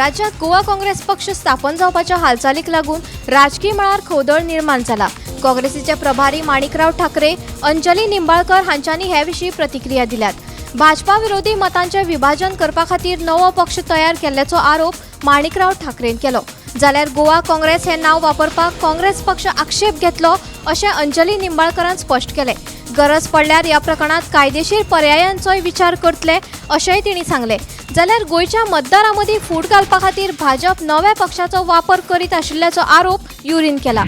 राज्यांत गोवा काँग्रेस पक्ष स्थापन जावपाच्या हालचालीक लागून राजकी मळार खवदळ निर्माण जाला. काँग्रेसीचे प्रभारी माणिकराव ठाकरे, अंजली निंबाळकर हांच्यांनी हे विशीं प्रतिक्रिया दिल्यात. भाजपा विरोधी मतांचें विभाजन करपा खातीर नवो पक्ष तयार केल्ल्याचो आरोप माणिकराव ठाकरेन केलो. जाल्यार गोवा काँग्रेस हें नांव वापरपाक काँग्रेस पक्ष आक्षेप घेतलो अशें अंजली निंबाळकरान स्पश्ट केलें. गरज पडल्यार ह्या प्रकरणात कायदेशीर पर्यायांचोय विचार करतले अशेंय तिणी सांगलें. जाल्यार गोंयच्या मतदारां मदीं फूट घालपा खातीर भाजप नव्या पक्षाचो वापर करीत आशिल्ल्याचो आरोप युरीन केला.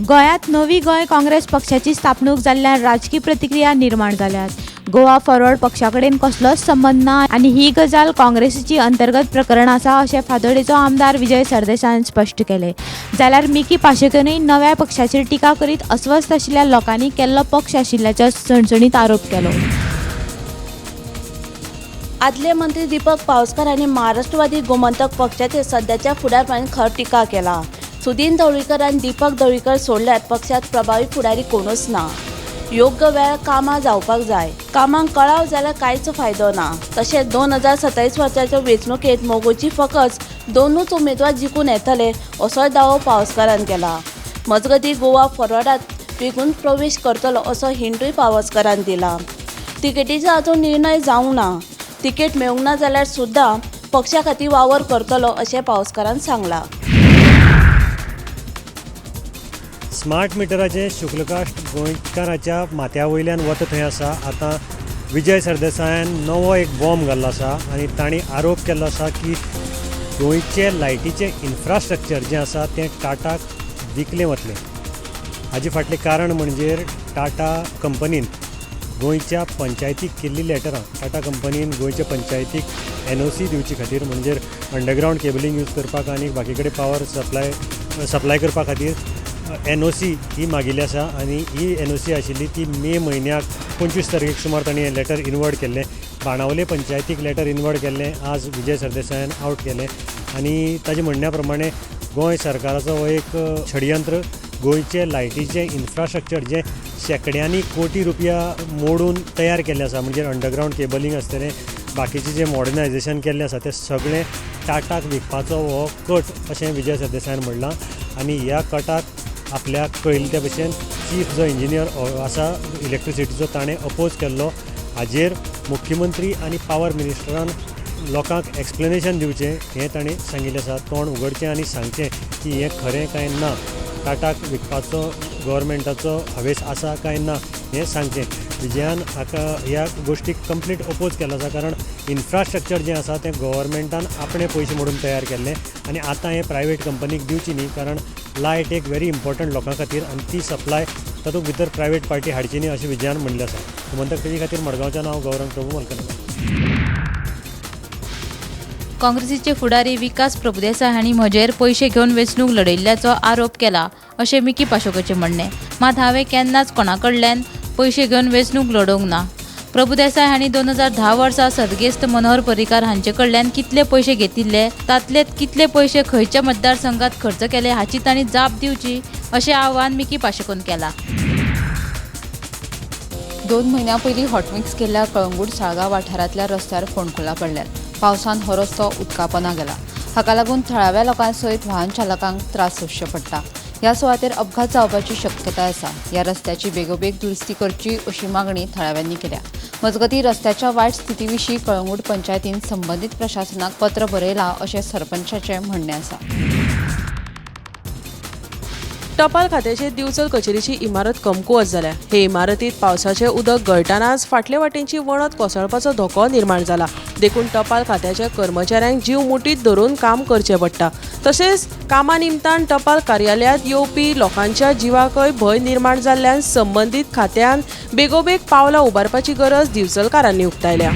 गोंयांत नवी गोंय काँग्रेस पक्षाची स्थापणूक जाल्ल्यान राजकी प्रतिक्रिया निर्माण जाल्यात. गोवा फॉरवर्ड पक्षा कडेन कसलोच संबंद ना आनी ही गजाल काँग्रेसीची अंतर्गत प्रकरण आसा अशें फातोडेचो आमदार विजय सरदेसायान स्पश्ट केलें. जाल्यार मिकी पाशेकोनूय नव्या पक्षाचेर टिका करीत अस्वस्थ आशिल्ल्या लोकांनी केल्लो पक्ष आशिल्ल्याचो सणसणीत आरोप केलो. आदले मंत्री दीपक पावसकर हांणी महाराष्ट्रवादी गोमंतक पक्षाचे सध्याच्या फुडारपणान खर टिका केला. सुदीन ढवळीकर आनी दीपक ढवळीकर सोडल्यार पक्षांत प्रभावी फुडारी कोणूच ना. योग्य वेळ कामां जावपाक जाय. कामांक कळाव जाल्यार कांयच फायदो ना. तशेंच 2027 वर्साच्या वेंचणुकेंत मगोची फकत 2 उमेदवार जिखून येतले असोय दावो पावसकारान केला. मजगतीं गोवा फॉरवर्डात बेगून प्रवेश करतलो असो हिंटूय पावसकारान दिला. तिकेटीचो अजून निर्णय जावंक ना. तिकेट मेळूंक ना जाल्यार सुद्दां पक्षा खातीर वावर करतलो अशें पावसकारान सांगलां. स्मार्ट मिटराचें शुक्लकाश्ट गोंयकाराच्या माथ्या वयल्यान वता थंय आसा. आतां विजय सरदेसायान नवो एक बॉम्ब घाल्लो आसा आनी तांणी आरोप केल्लो आसा की गोंयचे लायटीचें इन्फ्रास्ट्रक्चर जें आसा तें टाटाक विकलें वतलें. हाजे फाटलें कारण म्हणजे टाटा कंपनीन गोंयच्या पंचायतीक केल्ली लेटरां, टाटा कंपनीन गोंयच्या पंचायतीक NOC दिवचे खातीर म्हणजे अंडरग्रावंड केबलिंग यूज करपाक आनी बाकी कडेन पावर सप्लाय करपा खातीर NOC ही मागिल्ली आसा आनी ही NOC आशिल्ली ती मे म्हयन्याक 25 तारखेक सुमार तांणी हें लेटर इनवर्ड केल्लें. बाणावले पंचायतीक लेटर इनवर्ड केल्लें आज विजय सरदेसायान आवट केलें आनी ताजे म्हणण्या प्रमाणे गोंय सरकाराचो हो एक षडयंत्र, गोंयचें लायटीचें इन्फ्रास्ट्रक्चर जें शेंकड्यांनी कोटी रुपया मोडून तयार केल्लें आसा, म्हणजे अंडरग्रावंड केबलिंग आसतलें, बाकीचें जें मॉडर्नायजेशन केल्लें आसा तें सगळें टाटाक विकपाचो हो कट अशें विजय सरदेसायान म्हणलां आनी ह्या कटाक आपल्याक कळिल्ले त्या भशेन चीफ जो इंजिनियर आसा इलेक्ट्रिसिटीचो ताणें अपोज केल्लो. हाजेर मुख्यमंत्री आनी पावर मिनिस्टरान लोकांक एक्सप्लेनेशन दिवचें हें ताणें सांगिल्लें आसा. तोंड उगडचें आनी सांगचें की हें खरें काय ना, टाटाक विकपाचो गव्हर्मेंटाचो हावेस आसा काय ना हें सांगचें. विजयान हाका ह्या गोश्टीक कंप्लीट अपोज केलो आसा, कारण इन्फ्रास्ट्रक्चर जें आसा तें गव्हर्मेंटान आपणें पयशे मोडून तयार केल्लें आनी आतां हें प्रायवेट कंपनीक दिवची न्ही, कारण लायट एक व्हेरी इम्पॉर्टंट लोकां खातीर आनी ती सप्लाय तातूंत भितर प्रायवेट पार्टी हाडची न्ही अशें विजयान म्हणलें आसा. गोमंतक टीव्ही खातीर मडगांवच्यान हांव गौरंग प्रभू मलकनगर. काँग्रेसीचे फुडारी विकास प्रभुदेसाय हांणी म्हजेर पयशे घेवन वेंचणूक लढयल्ल्याचो आरोप केला अशें मिकी पाशोकाचें म्हणणें. मात हांवें केन्नाच कोणा कडल्यान पयशे घेवन वेंचणूक लडोवंक ना. प्रभुदेसाय हांणी 2010 वर्सा सर्गेस्त मनोहर पर्रीकार हांचे कडल्यान कितले पयशे घेतिल्ले, तातले कितले पयशे खंयच्या मतदारसंघात खर्च केले हाची तांणी जाप दिवची अशें आव्हान मिकी पाशेकोन केलां. 2 म्हयन्यां पयलीं हॉटमिक्स केल्ल्या कळंगूट साळगांव वाठारांतल्या रस्त्यार फोंडकुलां पडल्यात. पावसान हो रस्तो उदकापोना गेला. हाका लागून थळाव्या लोकां सयत वाहन चालकांक त्रास सोंसचे पडटा. ह्या सुवातेर अपघात जावपाची शक्यताय आसा. ह्या रस्त्याची बेगोबेग दुरुस्ती करची अशी मागणी थळाव्यांनी केल्या. मजगतीं रस्त्याच्या वायट स्थिती विशीं कळंगूट पंचायतीन संबंदीत प्रशासनाक पत्र बरयलां अशें सरपंचाचें म्हणणें आसा. टपाल खात्याचे दिवचल कचेरीची इमारत कमकुवत जाल्या. हे इमारतीत पावसाचें उदक गळटानाच फाटले वाटेनची वणत कोसळपाचो धोको निर्माण जाला. देखून टपाल खात्याच्या कर्मचाऱ्यांक जीव मुठीत धरून काम करचें पडटा. तशेंच कामा निमतान टपाल कार्यालयांत येवपी लोकांच्या जिवाकय भंय निर्माण जाल्ल्यान संबंदीत खात्यान बेगोबेग पावलां उबारपाची गरज दिवचलकारांनी उक्तायल्या.